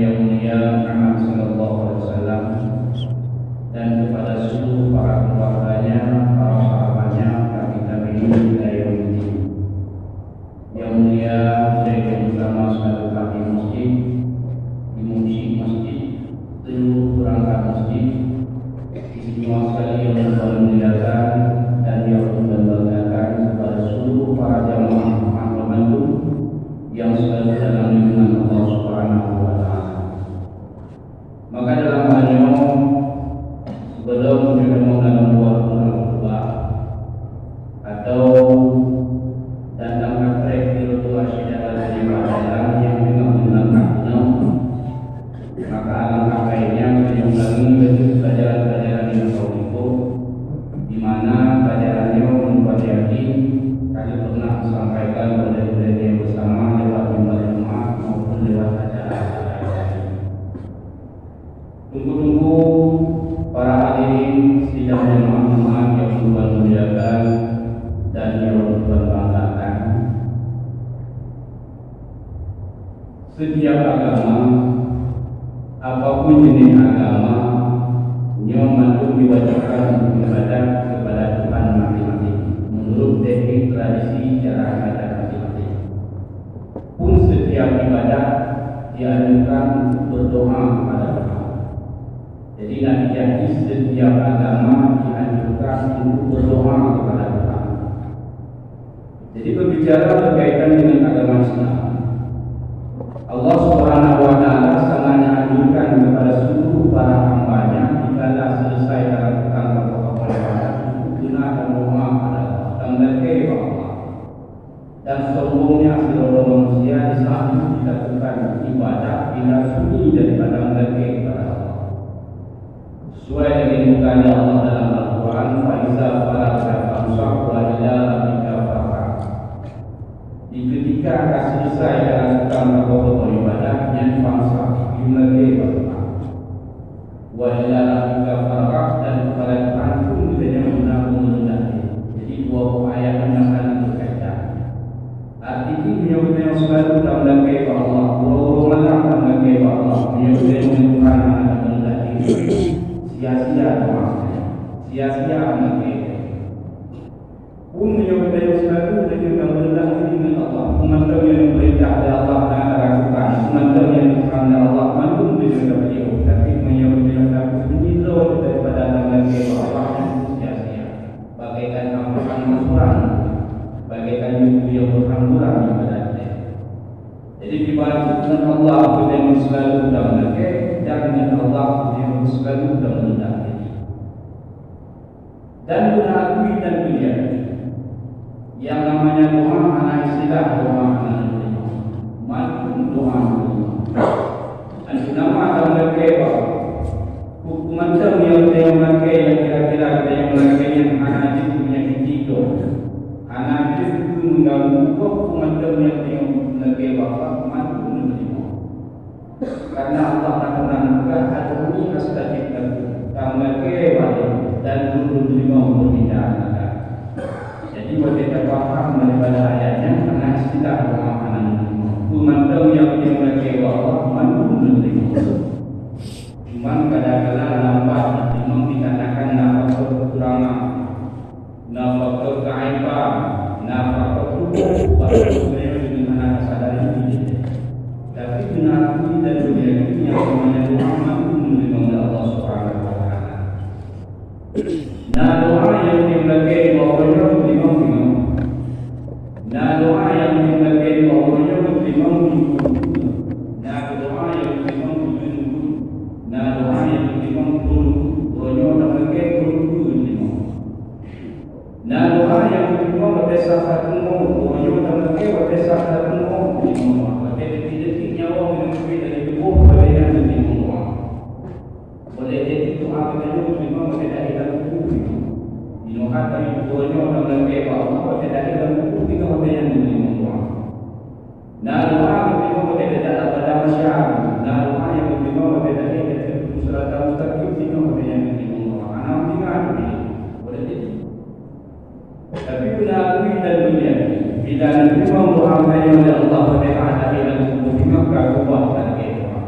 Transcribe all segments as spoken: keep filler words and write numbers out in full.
yang mulia Muhammad sallallahu alaihi wasallam, dan kepada seluruh para keluarganya, para sahabatnya, tabi'in ila yaumiddin. Yang mulia, saya bersama sekalian di masjid, di masjid, masjid, seluruh perangkat masjid, istimewa sekali yang Tuhan muliakan dan yang Tuhan banggakan kepada seluruh para jamaah Ahmad Bandung yang selalu dalam lindungan Allah Subhanahu wa Ta'ala. Maka dalam hal nyoe, sebelum meunyoe dalam dua bulan khutbah atau dan dalam atrek di Rasulullah Syidah dalam ibadah dalam yang juga mengenal nyoe, maka alangkah baiknya menyumbang bagi pelajaran-pelajaran yang kau ikut, di mana pelajaran nyoe merupakan yakin kami pernah disampaikan oleh guru yang bersama lewat mimbar Jumat maupun lewat acara-acara lain. Tunggu-tunggu para hadirin sidang jamaah Jumat yang Tuhan muliakan dan yang Tuhan banggakan. Setiap agama, apapun jenis agama, nyoe mandum diwajibkan untuk ibadat kepada Tuhan masing-masing menurut teknik tradisi cara ibadat masing-masing. Pun setiap ibadah dianjurkan untuk berdoa kepada Tuhan. Jadi, nak dijadi setiap agama dianjurkan untuk berdoa kepada Tuhan. Jadi, berbicara berkaitan dengan agama Islam, Allah Subhanahu wa Ta'ala sangat menganjurkan kepada seluruh para hamba-Nya dikala selesai melakukan rukun ibadah untuk guna dan doa kepada Allah dan meulakée bak Allah. Dan sombongnya sidroe manusia di saat dilakukan ibadah bila sunyi daripada meulakée kepada Allah. Sesuai dengan bukan Allah dalam Al-Quran, "Fa iza faraghta fansab wa ila rabbika farghab." Di ketika ka selesai dalam tukang melakukan ibadah, nyan fansab, meulakée bak Tuhan. Wa ila rabbika farghab, dan kepada Tuhan pun kita yang guna meundak. Jadi, dua buah ayat ini sangat berkaitan. Arti jih, meunyoe geutanyoe selalu tameulakée bak Allah, uroe-uroe malam tameulakée bak Allah, meunyoe geutanyoe ngon Tuhan hana tameulakée, sia-sia doa, sia-sia meulakée. Pun meunyoe geutanyoe selalu laju tameulakée ngon Allah, peue mantong nyang dipeurintah lé Allah na tapeulakukan, peue mantong nyang dilarang lé Allah mandum geutanyoe tapeujeuet. Tapi meunyoe geutanyoe selalu sunyi droe daripada tameulakée bak Allah, nyan sia-sia. Bagaikan ampahan masuran, bagaikan nyuhu yang berhamburan ibadat. Jadi, dibantu dengan Allah geutanyoe selalu tameulakée, dan dengan Allah geutanyoe selalu tameulakée. Dan guna akui dan geuliaki, yang namanya doa hana istilah doa hana diterima. Mandum doa diterima. Aneuk nama tameulakée bak Allah. Huköm mantong nyang geutanyoe lakée nyang kira-kira geutanyoe lakée nyan hana jeuet keu menyakiti gob, hana jeuet keu meuganggu gob, huköm mantong nyang geutanyoe lakée bak Allah mandum neumeurima. Karena Allah na pernah neupeugah, "Ud'uni astajib lakum." Tameulakée bak Lôn dan Lôn lôn teurimong peurmintaan gata. Jadi, watée tapaham daripada ayat nyan, hana istilah doa hana neumeurima. Huköm mantong nyang geutanyoe lakée bak Allah mandum neumeurima. Cuman kadang-kadang lambat diterima dikarenakan na faktor kekurangan, na faktor keaiban, na faktor tuboh, bahkan geutanyoe deungon hana tasadari diri. Tapi geutanyoe akui dan geuyakin nyang namanya doa mandum diterima oleh Allah Subhanahu wa Ta'ala. Na doa nyang geutanyoe lakée bak Allah nyoe teurimong-teurimong. Na doa nyang geutanyoe lakée bak Allah nyoe teurimong minggu-minggu. Na doa nyang teurimong buleuen-buleuen. Na doa nyang teurimong thôn-thôn. Uroe nyoe tameulakée thôn-thôn teurimong. Na doa nyang teurimong watée sah that teungoh. Uroe nyoe tameulakée watée sah that teungoh teurimong. Watée detik-detik nyawa geutanyoe teubiet dari tuboh, watée nyan teurimong doa. Boleh jadi doa geutanyoe teurimong watée taéh lam kubu teurimong. Inoe that uroe nyoe tameulakée bak Allah, watée taéh lam kubu teurimong, watée nyan teurimong doa. Na doa geuteurimong watée tajak lam padang mahsyar. Na doa nyang geuteurimong watée taéh di ateueh sirata mustaqim, teurimong watée nyan geuteurimong doa. Hana meutinggai teubiet. Boleh jadi. Tapi guna akui dan geuliaki, bila neuteurimong doa geutanyoe lé Allah watée taéh lam kubu teurimong, ka geuubah lagée doa.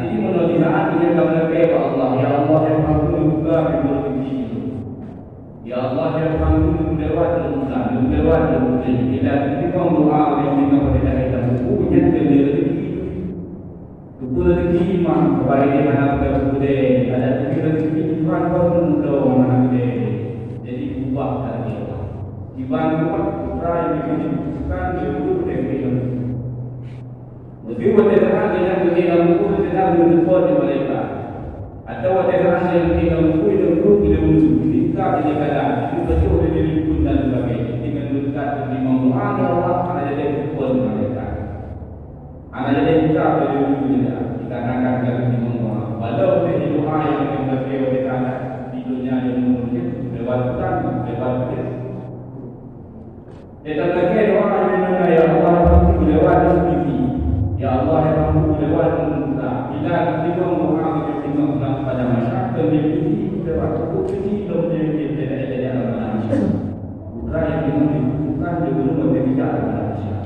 Jadi, meunyoe di saat nyan ka meulakée bak Allah, "Ya Allah, ya Tuhanku, buka pintoe rezeki." "Ya Allah, ya Tuhanku, lewat lôn, lewat lôn." Bila teurimong doa, teurimong doa, nyan keu rezeki. Tuku rezeki mah, keubai dia hana geupeugah, ada tuju rezeki Tuhan pun dong hana geupeugah. Jadi, ubah lagée nyan. Iban buet putra nyang dibutuhkan, dia ureuëng yang geupeugah. Meuseuti watée saát geuhnyan geukheun lam buku, geuhnyan geuteupeue lé malaikat. Atawa watée saát geuhnyan geukheun lam buku, itu guru geuh ulu, tingkat di kadang, itu beutôi di diri pun dan sebagainya. Dengan berkat teurimong doa, ya Allah, hana jadi teupeue lé malaikat. Hana jadi ucap dari dulu je dah. Dikarenakan ka geuteurimong doa. Walau udah di doa nyang geukheun watée saát di donya nyang meunurun lewat Tuhan, lewat Yesus. Lé that lagée doa nyang na, "Ya Allah, ya Tuhanku, lewat lôn." Ya Allah, ya Tuhanku, lewat lôn. Bila teurimong doa, teurimong lam padang mahsyar, keu lewat buku lom jadi jadi lam padang mahsyar. Putra nyang teurimong dibutuhkan di gunong bak geujak lam padang mahsyar.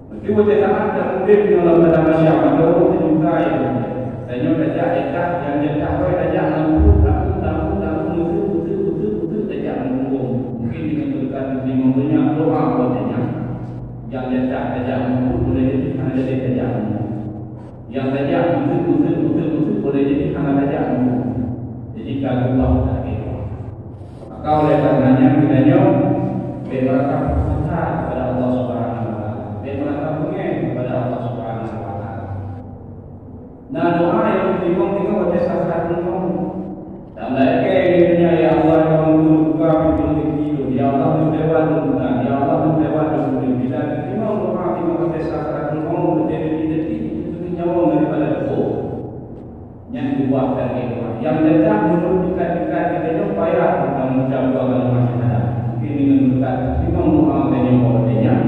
Meuseuti watée saát dan udeb nyoe lam padang mahsyar, maka ureuëng teujuta nyang udeb. Dan nyoe tajak lam that, nyang lam that rhoi tajak ngon peuet, lalu, lalu, lalu, meuseuti, meuseuti, meuseuti, meuseuti tajak ngon punggong. Mungkin dengan berkat teurimong donya, doa buet tajak. Nyang lam that tajak ngon peuet, boleh jadi hana jadi tajak ngon peuet. Nyang tajak meuseuti, meuseuti, meuseuti, meuseuti, boleh jadi hana tajak ngon peuet. Jadi ka lumpah lagée nyoe. Maka oleh karena nyan geutanyoe bèk meurasa puih asa kepada Allah Subhanahu wa Taala. Bèk meurasa beungèh kepada Allah Subhanahu wa Taala. Na doa nyang teurimong teungoh watèe sakaratul maut. Lam lakèe di dunia, "Ya Allah, ya Allah, buka pintoe rezeki lôn. Ya Allah, lôn lewat lôn meunan. Ya Allah, lôn lewat lôn meunan." Bila teurimong doa teungoh watèe sakaratul maut, watèe detik-detik jiteubiet nyawöng daripada tuboh, nyan ubah lagèe doa. Nyang teutab meunurot tingkat-tingkat geutanyoe payah geutanyoe ucap dua kalimat syahadat. Mungkin deungon beureukat teurimong doa geutanyoe bak watèe nyan,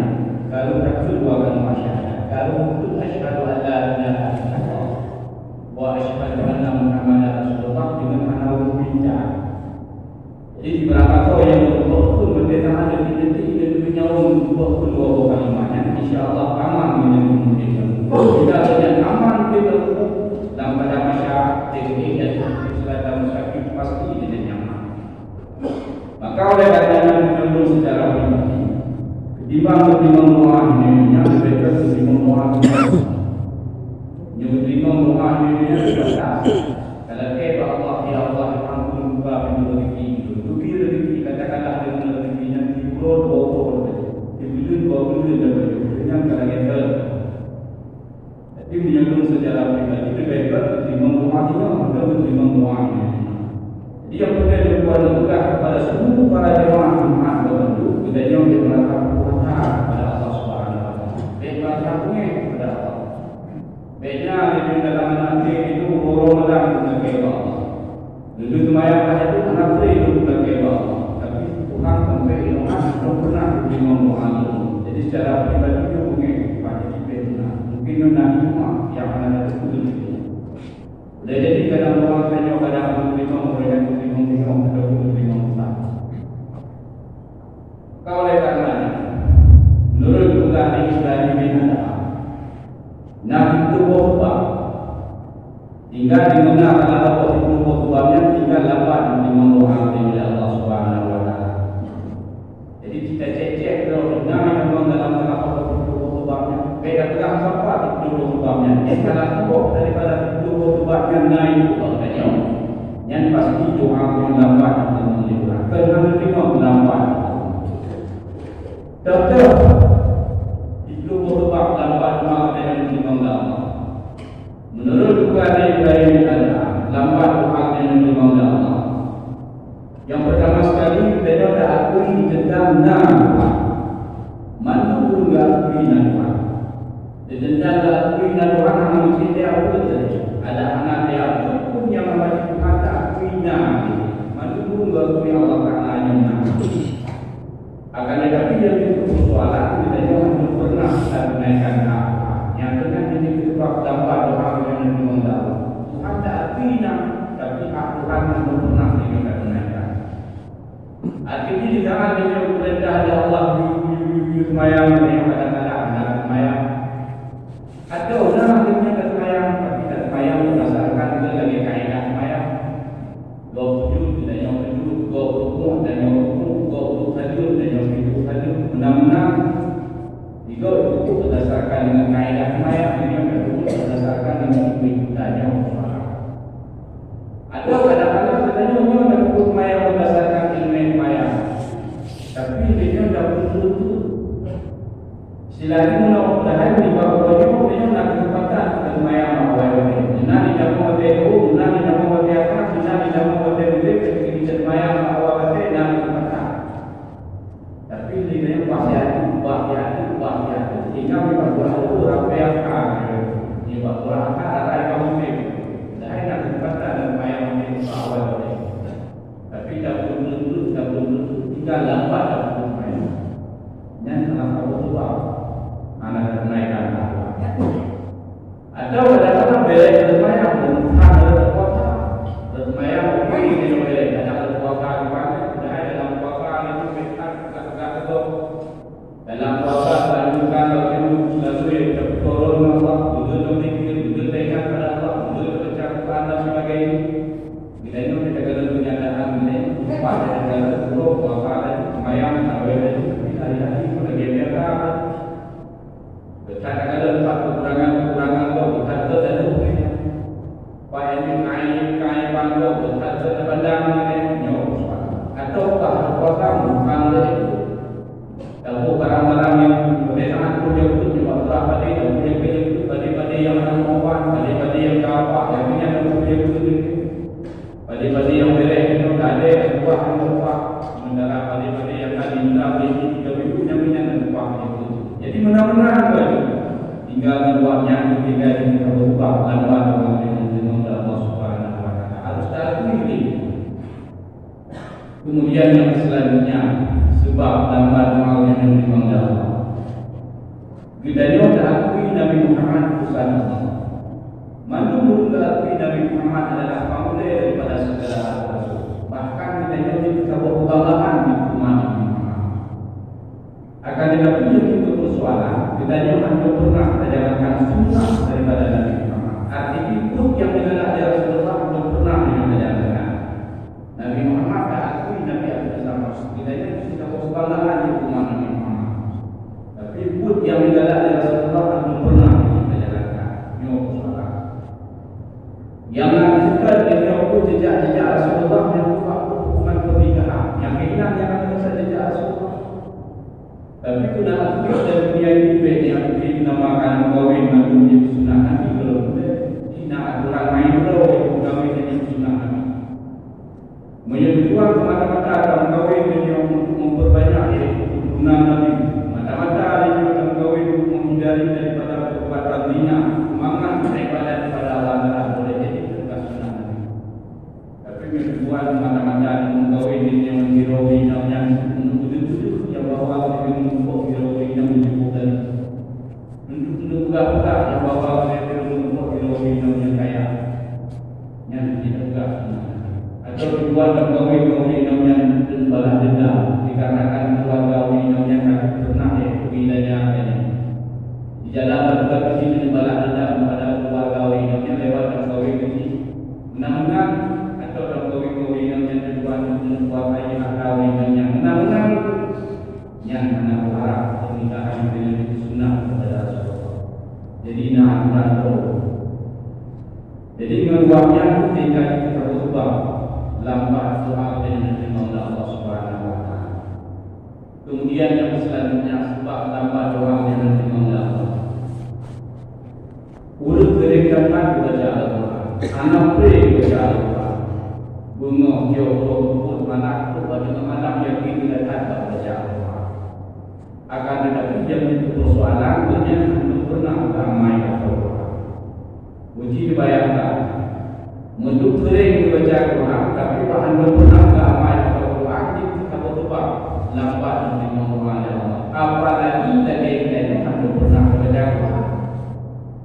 ka lheueh takheun dua kalimat syahadat, ka lheueh takheun asyhadu an la ilaha illallah wa asyhadu anna Muhammadar Rasulullah deungon hana ureueng pinta. Jadi, di beurangkasoe nyang meutuboh pun, meunyoe hana deungon deungon nyawöng meutuboh pun dua boh kalimat nyan, insya Allah aman meunyoe meutuboh. Jika nyan aman, kita lam padang mahsyar, jadi, dan siratan mustaqim, pasti deungon nyan aman. Maka oleh karena nyan, meunyoe lôn secara pribadi, ketimbang meuteurimong doa nyoe, nyan leubeh baik meuteurimong doa nyoe. Nyoe meuteurimong doa nyoe, nyan terbatas. Talakèe bak Allah, "Ya Allah, ya Tuhanku, buka pintoe rezeki." Geubri rezeki, katakanlah deungon rezeki nyan siuroe dua uroe, sibuleuen dua buleuen, dan beutôi nyan ka lagèe nyan. Tapi meunyoe lôn secara pribadi, leubeh gèt teurimong doa nyoe, mantong teurimong doa nyoe. Jadi, nyang peureulèe lôn peugah kepada seluruh para jemaah Jumat bak bandum, geutanyoe bèk meurasa puih asa kepada Allah Subhanahu wa Taala. Bèk meurasa beungèh kepada Allah. Bèk na lé dalam até itu uroe malam geutanyoe bak Allah. Lôn seumayang tahajud hana trép lôn lakèe bak Allah, tapi Tuhan sampai ilôn hana pernah teurimong doa lôn. Jadi, secara pribadi nyoe beungèh, pasti bèk na. Mungkin nyoe na hikmah nyang hana teupeue lé. Boleh jadi kadang doa geutanyoe kadang teurimong, kadang teurimong, teurimong, kadang teurimong. Ka oleh karena nyan, meunurot peugah lé Ibrahim bin Adham, na siplôh boh seubab. Tinggai di meunan salah saboh siplôh boh seubab nyan, tinggai lambat meunyoe doa lé Allah Subhanahu wa Taala. Jadi, kita cek-cek lom, na nyang dalam salah saboh siplôh boh seubab nyan. Bèk tapeugah sapat siplôh boh seubab nyan. Eh, salah saboh daripada siplôh boh seubab nyan na itu bak geutanyoe. Nyan pasti doa nyoe lambat meunyoe lé Allah. Keu hana teurimong lambat. Contoh, siplôh boh seubab lambat doa geutanyoe teurimong lé Allah. Meunurot buku Nabi Ibrahim bin Adham, lambat doa geutanyoe teurimong lé Allah. Nyang peurtama sekali, geutanyoe taakui teuntang na Tuhan. Mandum ureueng geuakui na Tuhan. Teuntang geuakui na Tuhan hana meusti teuakui saja. Ada hana teuakui pun nyang hana Tuhan taakui na. Mandum ureueng geuakui Allah Taala nyoe na. Akan tetapi, nyang jadi persoalan, geutanyoe hana pernah tatunaikan hak Tuhan. Nyang teungoh jadi keubah lambat doa geutanyoe teurimong lé Allah. Tuhan taakui na, tapi hak Tuhan hana pernah geutanyoe tatunaikan. Akhirnya, di saat geutanyoe geupeurintah lé Allah, yue, yue, yue, yue seumayang, geutanyoe kadang-kadang hana seumayang. Atau na geutanyoe taseumayang, tapi tak Berdasarkan dengan kaedah seumayang, nyoe adalah berdasarkan dengan ilmu kita nyoe. Atau kadang-kadang kita nyoe, nyoe adalah hukum seumayang berdasarkan ilmu seumayang. Tapi dia nyoe dah betul-betul. Selain nyoe, padahal di bawah nyoe, dia nyoe nak kesempatan untuk seumayang awai-awai. Nak di dalam hotel, nak di dalam hotel atas, nak di dalam hotel bilik, kita seumayang awai-awai, nak kesempatan. Tapi lé nyan ubah siat, ubah siat, ubah siat. Sehingga nibak buah tu rampai akal. Nibak buah akal arai bang udép. Dah hai nak kesempatan dan payah udép bak awai udép. Tapi tak perlu menuntut, tak perlu menuntut. Tinggal lambat tak perlu main. Nyan salah satu sebab. Anak kenaikan akhlak. Atau kadang-kadang bèrèh seumayang, bukan rot puasa. Seumayang, oke, dia bèrèh. Kadang rot puasa gimana? Padahal dalam puasa ni tu, pekat, pekat-pekat betul. Dalam puasa, lanjutkan lalu, lalu ya, kita berkorban Allah, duduk berpikir, duduk teringat pada Allah, duduk baca Quran dan sebagainya. Kita ni, kita kena kenyataan ni, upah dari dalam puasa tadi, seumayang, tarawih tadi, tapi hari-hari pun lagi biasa. Geutanyoe ka lheueh pat keukurangan-keukurangan gob, geutanyoe ka lheueh nyan. Pat nyang aib-aib gob, geutanyoe ka lheueh pandang nyan nyoe. Atau bah keukuasaan bukan lé. Taboh barang-barang nyang beubeda pun jeuet nibak ureueng padé, taboh nyang keu jeuet padé-padé nyang hana meuubat, padé-padé nyang ka wafat, nyang nyan taboh jeuet. Padé-padé nyang bèrèh nyoe ka lheueh buah nyoe wafat. Sementara padé-padé nyang ka diindra oleh jih tiga ribu nyang nyan wafat nyoe. Jadi meunan-meunan laju. Tinggai ngon awaknyan, tinggai di tingkat beubah lambat awaknyan ngon Allah Subhanahu wa Taala. Harus taakui diri. Kemudian yang selanjutnya, sebab lambat awaknyan ngon Allah. Geutanyoe taakui Nabi Muhammad utusan Allah. Mandum ureueng taakui Nabi Muhammad adalah pangulèe daripada segala rasul. Bahkan geutanyoe jeuet saboh keubanggaan di umat Nabi Muhammad. Akan tetapi, yang jadi persoalan, geutanyoe hana pernah tajalankan sunnah daripada Nabi Muhammad. Arti ikut yang digalak lé Rasulullah hana pernah geutanyoe tajalankan. Nabi Muhammad taakui Nabi Abdul Samad. Geutanyoe jeuet saboh keubanggaan di umat Nabi Muhammad. Tapi buet nyang digalak lé Rasulullah hana pernah geutanyoe tajalankan. Nyoe persoalan. Nyang na teuka di nyoe pun jejak-jejak Rasulullah nyang buka huköman pernikahan. Nyang keunan nyang na teuka jejak Rasulullah. Tapi keu na ateueh dan dunia ini bèk nyang pih nama ka meukawen mandum jeuet sunah Nabi gohlom bèk. Di na atoran main droe meukawen dan jeuet sunah Nabi. Meunyoe tujuan semata-mata ka meukawen meunyoe untuk memperbanyak, yaitu keturunan Nabi, mata-mata lé nyoe ka meukawen untuk menghindari daripada perbuatan zina, mangat daripada pada Allah Taala boleh jadi teuka sunah Nabi. Tapi meunyoe tujuan mata-mata meukawen ngon sidroe inong nyan, untuk beutôi-beutôi nyang bahwa sidroe inong nyan meunyoe tadi. Untuk, untuk peugah-peugah nyang bahwa sidroe inong nyan kaya. Nyan jeuet peugah. Atau tujuan meukawen ngon inong nyan untuk balas dendam, dikarenakan keluarga inong nyan ka pernah ya, wilayah tadi. Di dalam meukawen nyan balas dendam kepada keluarga inong nyan lewat meukawen ngon Meunan-meunan, atau lam kawin-kawin nyang nyan tujuan untuk menguasai harta ureueng inong nyan. Meunan-meunan, nyan hana meuharap pernikahan dengan itu sunnah kepada Rasulullah. Jadi, na aturan tu. Jadi, ngon wahnya tu tinggal kita berubah lambat doa dengan Allah Subhanahu wa Taala. Kemudian yang selanjutnya, sebab lambat doa dengan Allah. Ureueng geuréng that baca Al-Quran, hana pré baca Al-Quran. Beungoh jih uroe peuet malam, trok bak teungoh malam, yakin geulah that bak baca Al-Quran. Akan tetapi, nyang jadi persoalan, gobnyan hana pernah geuamai Al-Quran. Uji dibayangkan, meunyoe seuring geubaca Quran, tapi hana pernah geuamai Al-Quran, di kitab khutbah, lambat meunyoe Allah. Apalagi lagèe geutanyoe hana pernah geubaca Quran.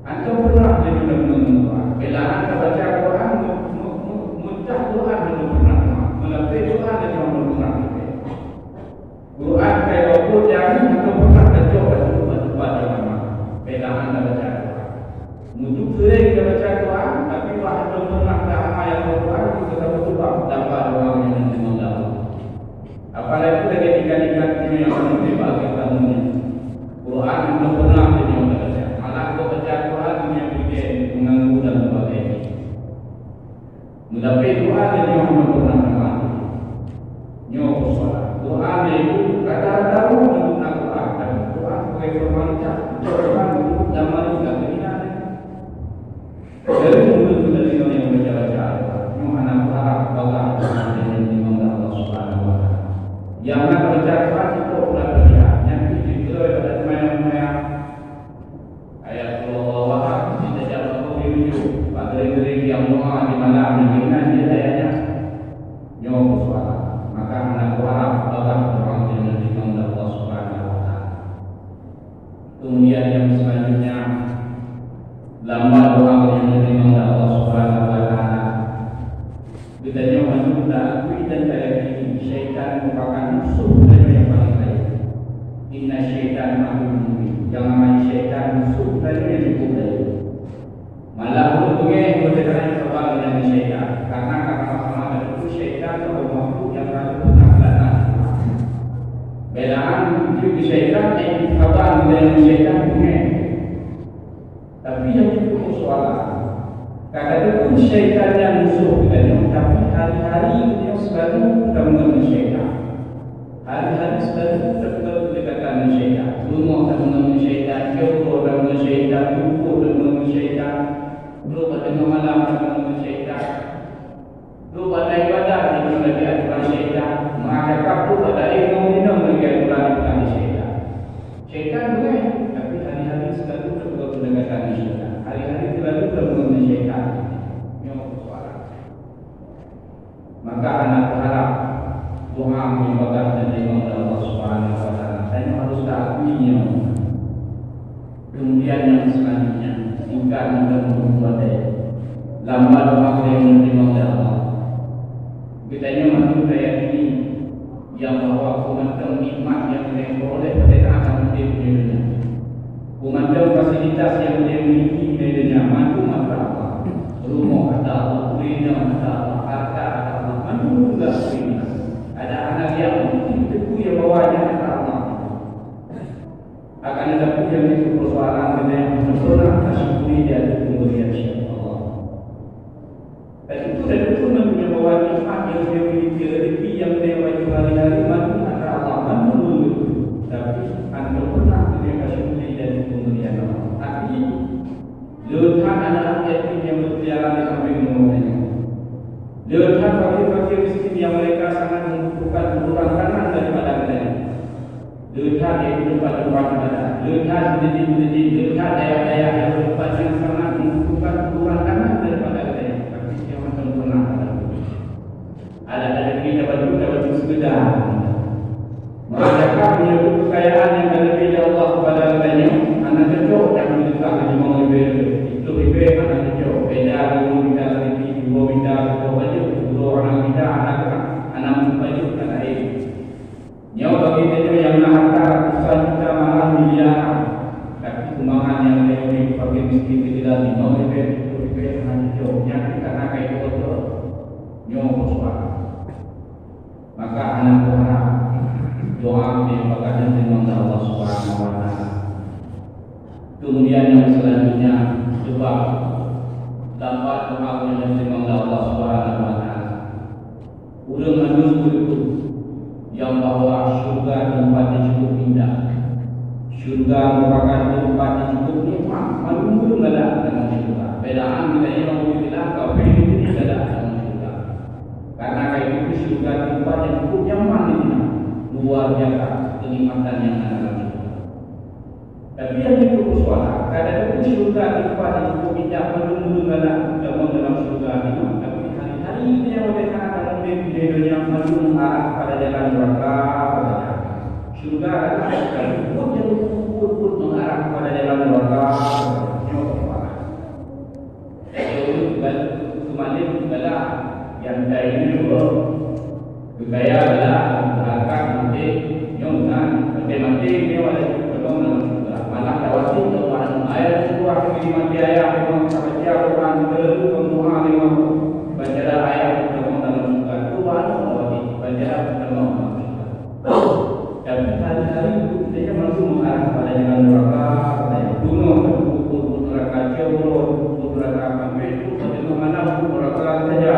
Antum pernah jadi meunurot Quran? Beulah antum baca Quran, mu-, mu-, mu-, mudah Quran hana pernah, meulapeh Quran hana pernah. Quran kai bacut nyang hana pernah tacok bak teumpat-teumpat agama. Beulah antum baca Quran. Mudah seuring geubaca Quran, tapi hana pernah geuamai Al-Quran, di kitab khutbah, lambat ureueng nyang meunurot Allah. Apalagi lagèe tingkat-tingkat dunia nyang meunurot bagi kamu ni. Quran hana pernah jadi Meulapéh doa lé nyoe hana pernah tamat. Nyoe persoalan. Doa lé itu kadang tahu di guna doa, tapi doa sebagai formalitas. Doa untuk zaman ini tak kena. Jadi, menurut kita yang baca-baca Al-Quran, nyoe hana berharap bagah dengan imam Allah Subhanahu wa Taala. Yang nak baca Quran itu bukan baca, yang itu juga pada semayang-semayang. Ayat Allahu Akbar, kita jangan lupa di ujung. Pak gering-gering yang doa di malam yang ingat dia ayatnya. Nyoe persoalan. Maka hana berharap bagah doa yang diterima oleh Allah Subhanahu wa Taala. Kemudian yang selanjutnya, lambat doa yang diterima oleh Allah Subhanahu wa Taala. Geutanyoe mandum taakui dan tayakini, syaitan merupakan musuh geutanyoe nyang paleng rayeuk. Inna syaitan aduwwun mubin. Nyang namanya syaitan musuh geutanyoe nyang cukup rayeuk. Malah ureueng beungéh geutanyoe saban dengan syaitan. Karena sama-sama teupeue syaitan saboh makhluk nyang ka geupeugah laknat. Beulaan jeuet keu syaitan, eh, saban dengan syaitan beungéh. Tapi nyang jeuet keu persoalan, kadang-kadang pun syaitan nyang musoh geutanyoe, tapi hari-hari geutanyoe selalu tamong ngon syaitan. Hari-hari selalu tamong ngon syaitan. Rumoh tamong ngon syaitan, syukoe tamong ngon syaitan, tuboh tamong ngon syaitan, trok bak teungoh malam tamong ngon syaitan. Duek bak ibadat ngon lagèe aturan syaitan, meucakap duek bak ilmu inong lagèe aturan syaitan. Syaitan beungéh, tapi hari-hari selalu terbuka pendekatan syaitan. Hari-hari selalu terbuka syaitan. Nyoe persoalan. Maka hana berharap doa meunyoe bagah diterima oleh Allah Subhanahu wa Taala. Tanyoe harus taakui nyoe. Kemudian yang selanjutnya, singkat mantong untuk pada lambat doa yang diterima oleh Allah. Geutanyoe mandum tayakini yang bahwa peue mantong nikmat nyang geutanyoe peuroleh pada saat taudép di dunia. Peue mantong fasilitas nyang geutanyoe miliki di dunia, mandum atra Allah. Rumoh atra Allah, ureueng inong atra Allah, harta atra Allah, mandum juga atra Allah. Ada aneuk yang mungkin teupeu yang bahwa nyan atra Allah. Akan tetapi, yang itu persoalan kita yang belum pernah tasyukuri di atas pemberian Allah. Dan itu, dan itu mempunyai bahwa nikmat yang dia miliki, rezeki yang dia bagi hari-hari, mandum atra Allah, mandum dulu. Tapi, hana pernah kita tasyukuri dari pemberian Allah. Tapi, le that aneuk yatim nyang beukeliaran di sampéng rumoh tanyoe. Le that fakir-fakir miskin nyang mereka sangat membutuhkan uluran tangan daripada geutanyoe. Le that yaitu teumpat-teumpat ibadat. Le that masjid-masjid. Le that dayah-dayah nyang teumpat nyang sangat membutuhkan uluran tangan daripada geutanyoe. Tapi nyang hana pernah tabantu. Adak-adak kita bantu, kita bantu sekedar. Maka cakap menyebut kekayaan yang ka leubeh dari Allah kepada geutanyoe, hana cocok dan menyusahkan limong ribèe. Ploh ribèe hana cocok. Beda limong mita lagi, dua mita, dua baju, dua orang mita, hana kena, hana baju, hana lain. Nyoe bagi tanyoe nyang na harta ratusan juta malah miliaran, tapi sumbangan nyang lé ureueng fakir miskin keujeulaih limong ribèe, ploh ribèe hana jijok. Nyan pih karena ka jijok droe. Nyoe persoalan. Maka hana meuharap doa nyang bak geutanyoe diterima lé Allah Subhanahu wa Taala. Kemudian yang selanjutnya, sebab lambat doa nyang diterima lé Allah Subhanahu wa Taala. Ureueng mandum beutôi nyang bahwa syeuruga teumpat nyang cukup indah. Syeuruga merupakan teumpat nyang cukup nikmat, mandum ureueng galak dalam syeuruga. Beda ngon geutanyoe nyang bilang kafé jadi galak dalam syeuruga. Karena kayak itu syeuruga teumpat nyang cukup nyaman di sinan. Luar biasa kenikmatan nyang ada dalam syeuruga. Tapi nyang jeuet keu persoalan, kadang-kadang syeuruga teumpat nyang cukup indah, mandum ureueng galak tamong dalam syeuruga nyoe, tapi hari-hari nyang watèe that tamong di dunia mandum arah pada jalan neuraka saja. Syeuruga adalah buet nyang buet-buet mengarah pada jalan neuraka saja. Nyoe persoalan. Keumalem galak, nyang ka ié nyoe, geukaya galak, hareuta maté, nyoe meunan, maté-maté nyoe ada tamong dalam syeuruga. Malah tawasét keu aneuk ayah syeuruga, maté ayah, memang sabaca Quran, geuleueh doa lima, baca ayah tamong dalam syeuruga. Doa tawasét, baca tamong dalam syeuruga. Tapi hari-hari hidup kita nyan masih mengarah pada jalan neraka, pada bunuh, bunuh neraka, jauh, bunuh neraka, sampai itu pada mana bunuh neraka saja.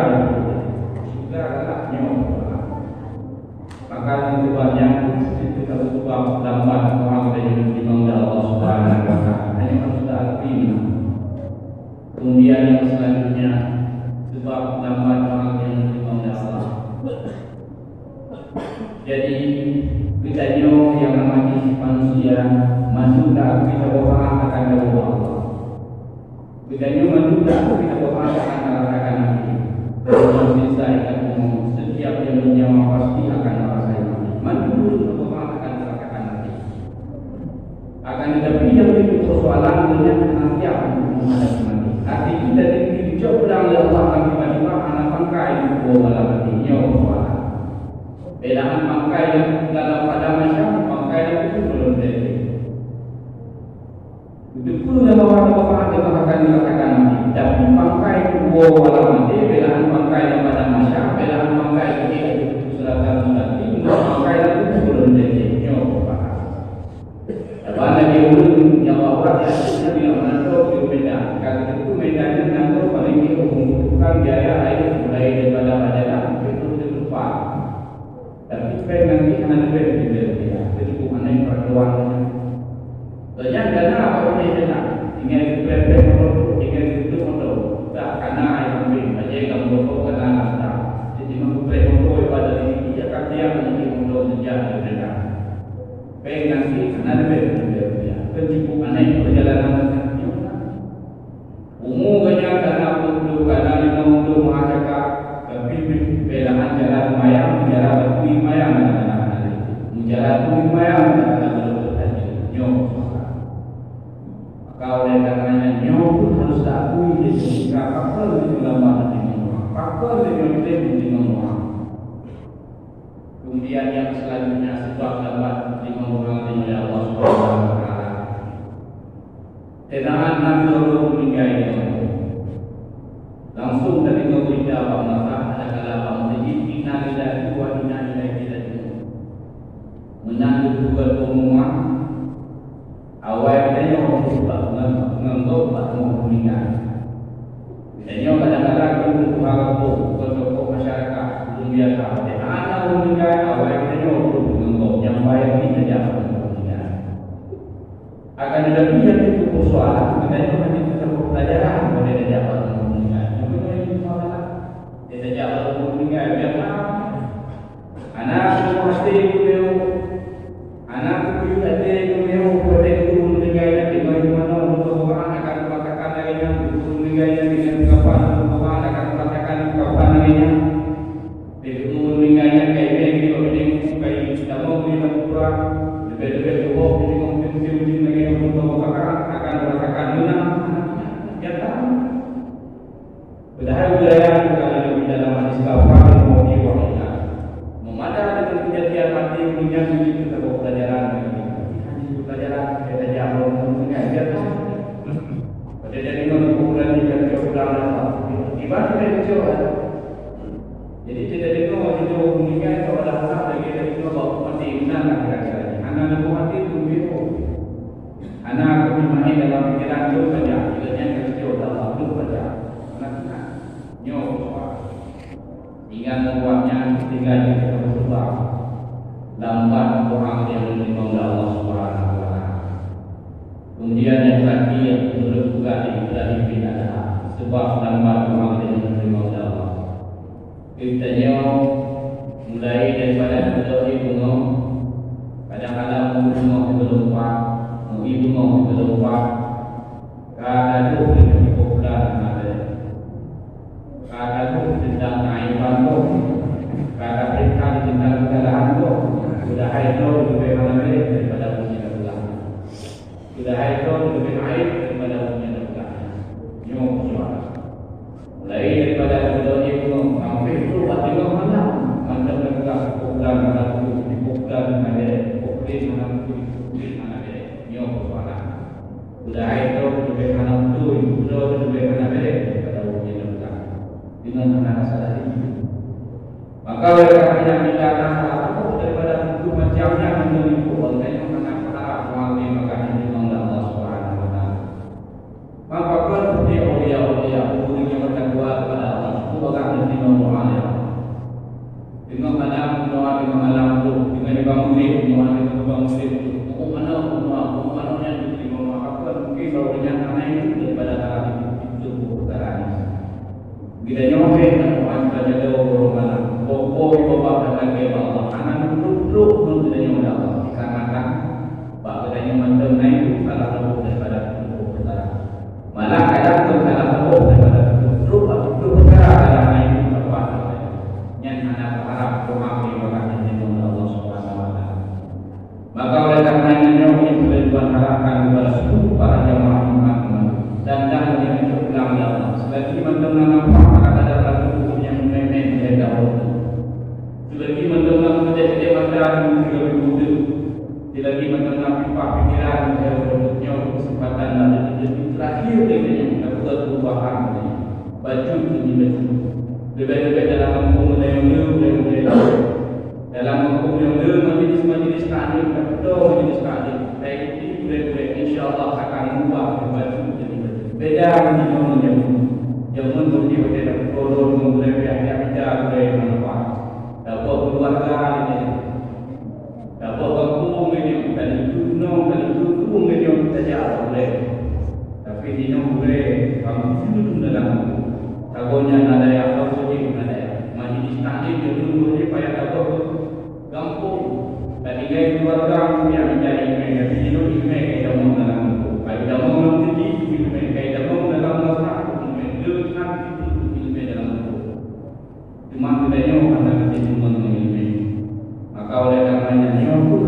Kemudian yang selanjutnya, sebab lambat doa yang diterima oleh Allah. Jadi, geutanyoe nyang nama jih manusia, mandum taát kita doa akan Allah. Geutanyoe mandum taát kita doa akan Allah. Dalam kisah ingat umum, setiap yang bernyawa pasti akan merasakan mati. Mandum doa akan merasakan mati. Akan tetapi, yang jadi persoalan, donya hana siap untuk menghadapi mati. Hati kita diberi geucok pedang lé Allah, ngon tiba-tiba hana pangkai di kubu malam mati. Nyoe persoalan. Belahan pangkai dalam padang mahsyar, pangkai dalam kubu belum jadi. Beutôi nama orang bapak dengan akan dikatakan mati. Tapi pangkai kubu malam mati, belahan pangkai dalam padang mahsyar, belahan pangkai di surga mustaqim, pangkai dalam kubu belum jadi. Nyoe persoalan. Saban lagèe ureueng nyang wafat, akhirnya bila meunan trok di medan, ka geuteupeue medan nyan nanggroe paléng jeuet, membutuhkan biaya laén mulai daripada bajalan sampai terus di tempat. Tapi péng nanggroe hana leubeh dari biaya, jadi bukan hana peraturan. Soalnya dana apa boleh dana, tinggal geupréh-préh moto, tinggal geuteupeue moto, tak kana nyang penting, bajèe ka moto kana rasa. Jadi meugeupréh moto daripada diri, dia akan siap membeli moto sejak daripada Péng nanggroe hana leubeh dari biaya. Kan cukup aneh perjalanan nanggroe. Umu geuhnyan ka na peuet ploh, ka na limong ploh meuhasaka, tapi belahan jalan mayang, jalan batu mayang, jalan batu mayang, jalan batu nyoe. Maka oleh karenanya nyoe pun harus diakui, jadi ka pakon di ulama di Timur Tengah, pakon di Muslim di Timur Tengah. Kemudian yang selanjutnya, sebab lambat diterima doa oleh Allah Subhanahu wa Taala. Teungoh na ureueng meuninggai nyoe, langsung tadeungoe beurita bak masa, ada kala bak meuseujid, "Innalillahi wa inna ilaihi raji'un." Meunan geupeugah pengumuman, awai geutanyoe bak ngon, ngon gob bak ureueng meuninggai. Geutanyoe kadang-kadang ureueng tuha gampông, bukan tokoh masyarakat, ureueng biasa. Watèe hana ureueng meuninggai, awai geutanyoe ureueng ngon gob, nyang baik ni tajak ureueng meuninggai. Akan tetapi, nyang jadi persoalan, geutanyoe hana teutabôh pelajaran watèe tajak ureueng meuninggai. Nyang beuna nyoe persoalan. Watèe tajak ureueng meuninggai, biasa. Hana kupeugah até geumeung, hana kupeugah até geumeung, watèe ureueng meuninggai nyan, teuma di manoe ureueng Tuhan akan meuratakan lagèe nyan, ureueng meuninggai nyan, dengan kapan ureueng Tuhan akan meuratakan kapan lagèe nyan. Ureueng meuninggai nyan, kai mè geuh, kai tamong geuh lam kuburan, leubeh-leubeh geuh, geuh ngon pintoe ujeuen lagèe nyan, ureueng Tuhan akan meuratakan meunan. Ya kan? Padahai budaya nyan ka lheueh geutanyoe dalam hadis kafaratul mauti wa qatluhu. Meumada deungon keujadian maté ureueng nyan, beujeuet keu saboh peulajaran bagi geutanyoe. Tapi hana jeuet peulajaran, geutanyoe ureueng nyan biasa. Pada jadi ngon ukuran tiga puluh gram, tiba tiba cocok. Jadi, kita dengar cerita ureueng nyan, kalau dah lengkap lagi, kita dengar bahawa maté meunan lah kira-kira. Hana leumoh maté pun beutôi. Hana keubimbang dalam pikiran lôn saja, geutanyoe nyan geuteupeue Allah lôn saja. Hana keunan. Nyoe peue? Ingat, buat nyan tinggai di dalam surga. Lambat doa nyang diterima oleh Allah Subhanahu wa Taala. Kemudian yang terakhir, menurut juga Ibrahim bin Adham, sebab lambat doa nyang diterima oleh Allah. Geutanyoe mulai daripada geutanyoe beungoh, kadang-kadang meu-, beungoh geulumpat, meu-, beungoh geulumpat, ka taduek di bulan Ramadan. Ka taduek teuntang keaiban gob, ka tapeuriksa teuntang keusalahan gob, padahai droe leubeh hana bèrèh daripada ureueng nyang na peugah. Padahai droe leubeh aib daripada ureueng nyang na peugah. Nyoe peue? Mulai daripada geutanyoe beungoh sampai trok bak teungoh malam, mantong tapeugah, "Bulan hana beutôi, bulan hana bèrèh, bulan hana beutôi, bulan hana bèrèh." Nyoe peue? Padahai droe leubeh hana beutôi, droe leubeh hana bèrèh daripada ureueng nyang na peugah. Deungon hana rasa lagi. Maka oleh karena itu, kita akan salah satu daripada tujuh macam yang memiliki orang yang hana berharap mengalami maka diterima oleh Allah Subhanahu wa Taala. Maka pun seperti aulia-aulia, ureueng nyang bertakwa kepada Allah, itu orang diterima doa oleh Allah. Dengan malam doa, dengan malam tu, dengan dibangun diri, doa dengan dibangun diri tu. Pokok mana doa, pokok mana yang diterima doa, apa mungkin baru dengan tanah itu daripada tanah itu, itu. Geutanyoe hana Tuhan ka jaga uroe malam. Pokok babah dan lagèe bak Allah. Hana neutrok-trok pun geutanyoe lé Allah. Dikarenakan bak geutanyoe mantong na idup salah saboh daripada tuboh peukara. Malah kadang pun salah saboh daripada tuboh trok atau tuboh peukara kadang na idup sapat. Nyan hana teuharap doa keu ibadat geutanyoe lé Allah Subhanahu wa Taala. Maka oleh karena nyoe, nyang ulôn harapkan kepada seluruh para jamaah Jumat kemarin, dan dah menyucuk pulang ya Allah. Selagi mantong na nampak pada kadar lagu nyang meumen-men lé daun. Selagi mantong na keudeh-keudeh mata nyang sigoe budeue. Selagi mantong na pipah pikiran lé daun nyoe, kesempatan dan detik terakhir lé nyoe, dapat perubahan lé nyoe. Bacut demi bacut. Leubeh-leubeh dalam kampung lé nyoe, lé nyoe. Dalam kampung nyang le majelis-majelis taklim, ka beutôi majelis taklim. Tapi gurèe-gurèe, insya Allah akan meuubah baju jadi baju. Beda ngon jameun. Jameun beureuti watèe tapeutolong ngon gurèe, pihak-pihak mita gurèe manfaat. Dapat keluarga lagèe nyan. Dapat kampung lagèe nyan, dan itu gunong, dan itu gunong lagèe nyan, tajak gurèe. Tapi di nyoe gurèe, kamoe jeuet dalam kampung. Sagoe nyan na dayah, sagoe jih na dayah. Majelis taklim jameun gurèe payah dapat gampông, tatinggai keuluwarga, piah mita ileumèe, tapi jinoe ileumèe ka itamong dalam gampông. Ka itamong lam teujih, ileumèe ka itamong dalam masalah, ileumèe le that itu ileumèe dalam gampông. Teuma geutanyoe hana kateumèe ngon ileumèe. Maka oleh karena nyan nyoe,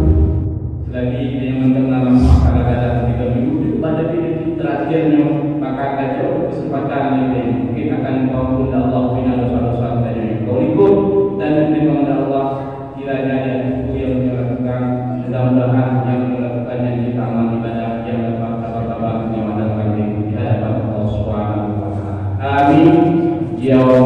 selagi geutanyoe mantong na lam masa kadang-kadang ketika minggu, pada detik terakhir nyoe, maka ka jeuet kesempatan lé geutanyoe. Mungkin akan diampôn lé Allah pih na dosa-dosa geutanyoe nyang ka likot, dan diterima oleh Allah. Kiranya ada itu yang menyerahkan, mudah-mudahan yang menyerahkan yang kita amal ibadah yang dapat kabar-kabar yang ada di hadapan Allah Subhanahu wa Taala. Amin. Ya Allah.